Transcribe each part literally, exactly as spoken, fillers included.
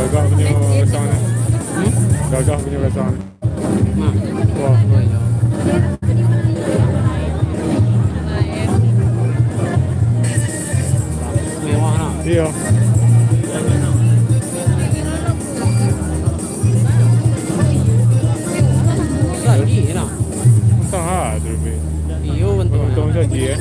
Gagah punyo rasonyo. Hmm? Gagah punyo rasonyo. Nah. Wah. Oh, iyo. Mewah lah. Iyo. Saji lah. Saha tu, Pi? Iyo, bantuak. Bantuak saji, eh.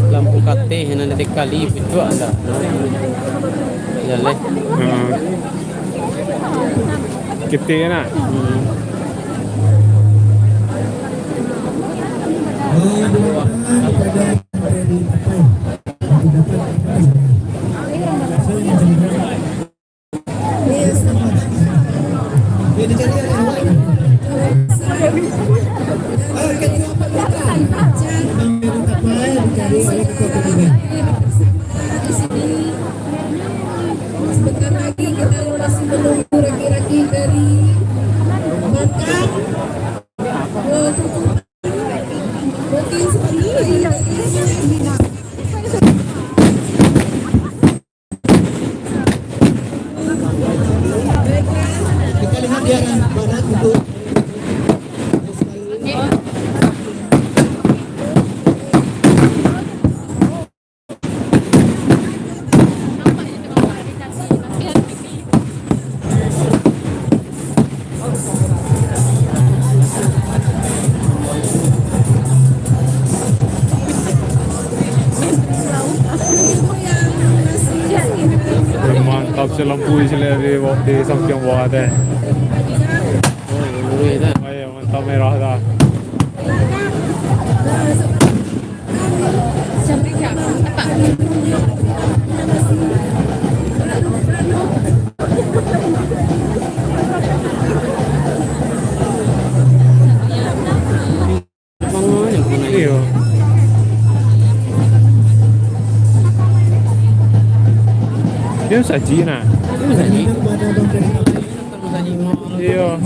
Lampu kateh nan dikali pituak lah. Jaleh. Ha. Ketek nak. Hmm. Sebentar lagi kita masih menunggu raki-raki dari Batam. Mungkin sebentar lagi dari Kita lihat di arah barat untuk Mantap se lampu di sini, di, di sampiang bawah teh. Oh, iyo, mantap merah dah. Iyo. Dia saji nak. Dia saji. Iyo.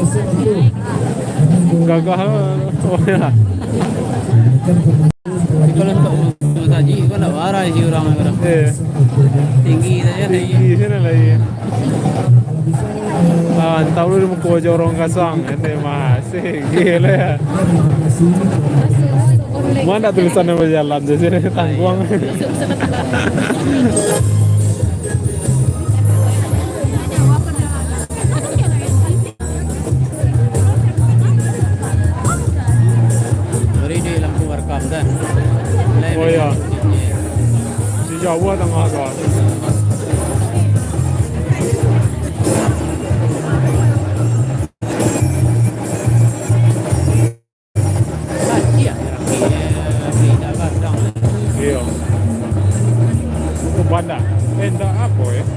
Gagah lah. Tapi kalau untuk masaji, kau nak warai si urang, urang. Iyo. Tinggi saja, tinggi. Tinggi saja lah, iyo. Ah, tahu lu muko jorong kasang, ente masih gila ya. Mana tulisan yang berjalan di sini, tangguang. Bari di lampu warkam kan. Oh, iyo. Si Jawa tangah tu. Iyo. Itu banda. Eh, ndak apo, eh?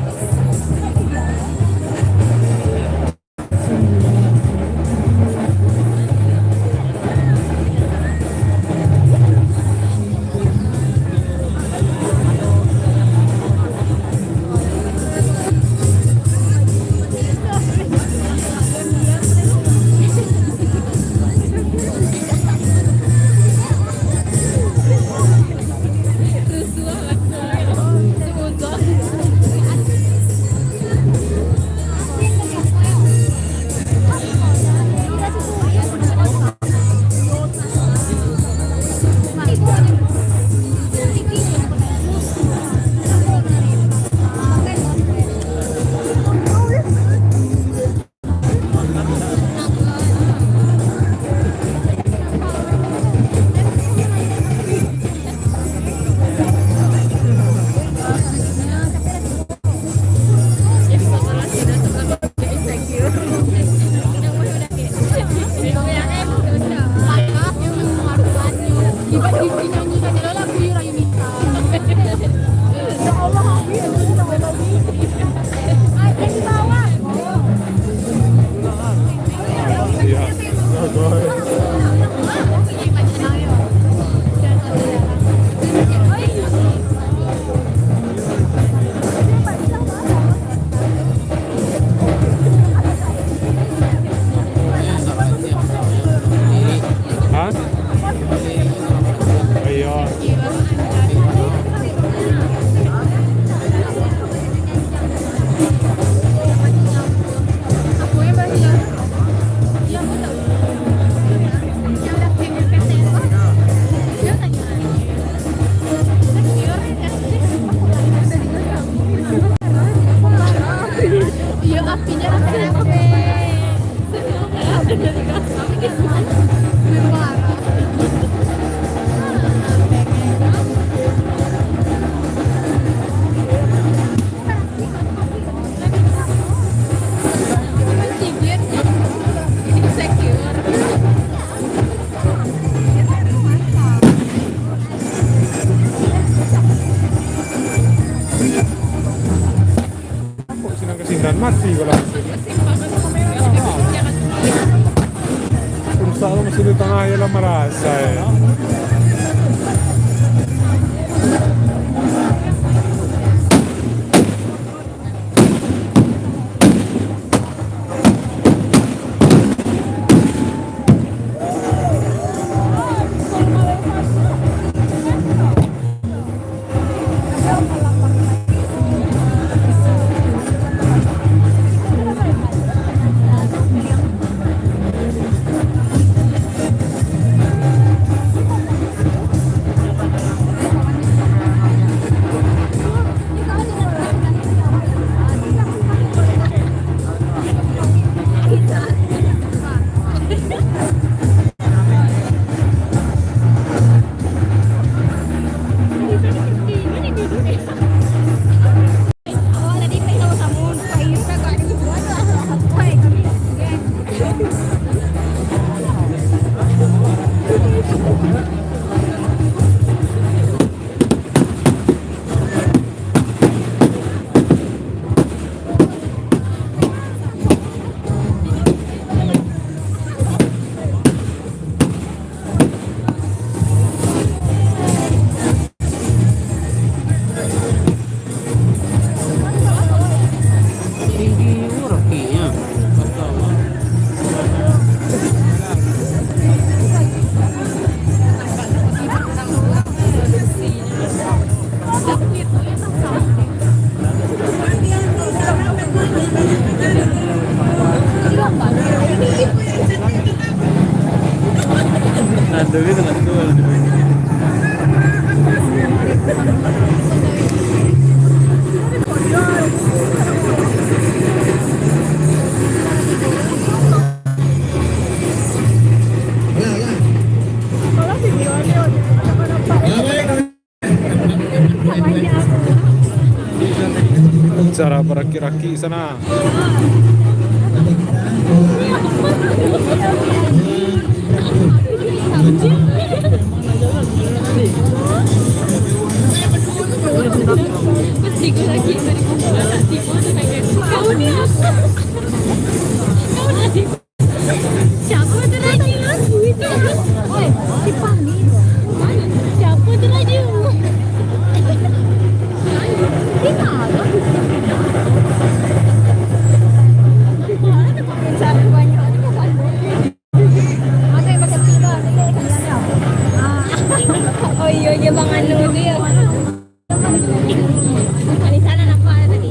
Mati kalau masih. Rusak tu masih di tangah, ya lah marasai. Cara baraki-raki sana. Siapa tu raja? Oi, si Panggi tu. Siapa tu raja? Di mana? Mana tempat pencaran banyak tu, kawan? Ada yang pakai tiba, ada yang pakai tiba. Ah. Oh iya, iya, Bang Anu tu ya. Di sana nampak tadi.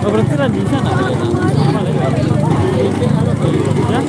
Oh, berarti lah di sana. Ya?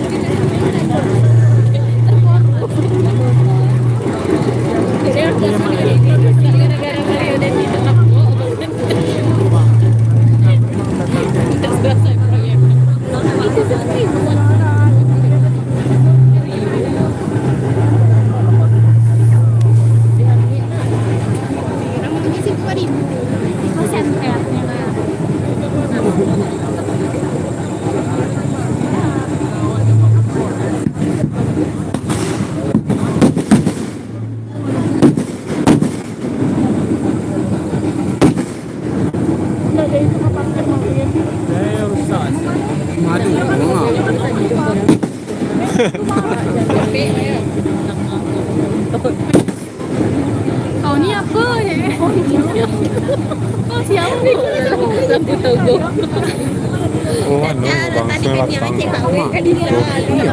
Kau ni apa ni? Kau siapa ni? Lampu togok. Oh, anu, bangsa batang. Mak, kopi ya.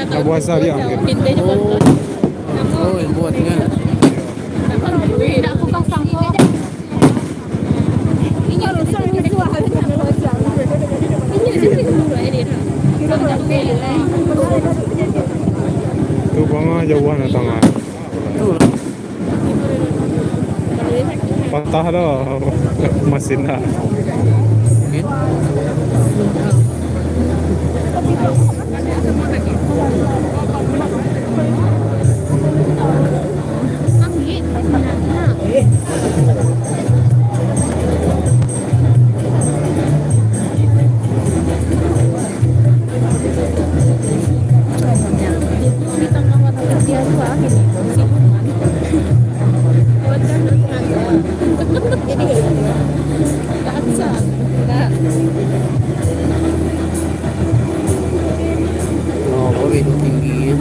Nak puasa dia mungkin. Oh. Oh, yang buat kan. Tu bangah jauah datang ah. Tu lah. Patah doh. Masih nak. Oh, kok beda tinggi, ya.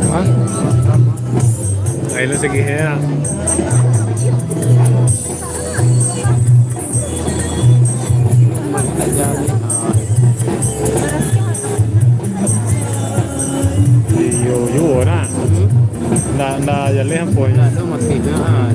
Hah? Ahí lo seguí, ya. Iyo, iyo, nah. Ndak, ndak jaleh apo nyo. Ndak ado mati, nah.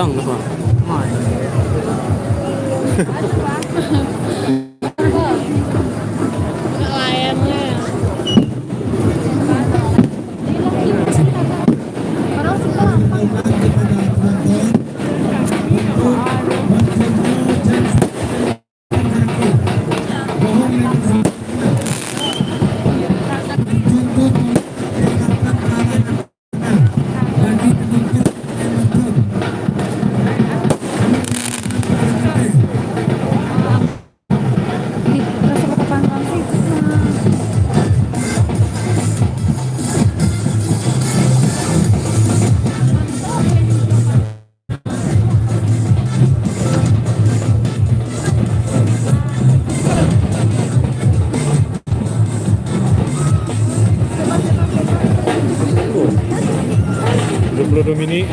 Dua puluh dua minit.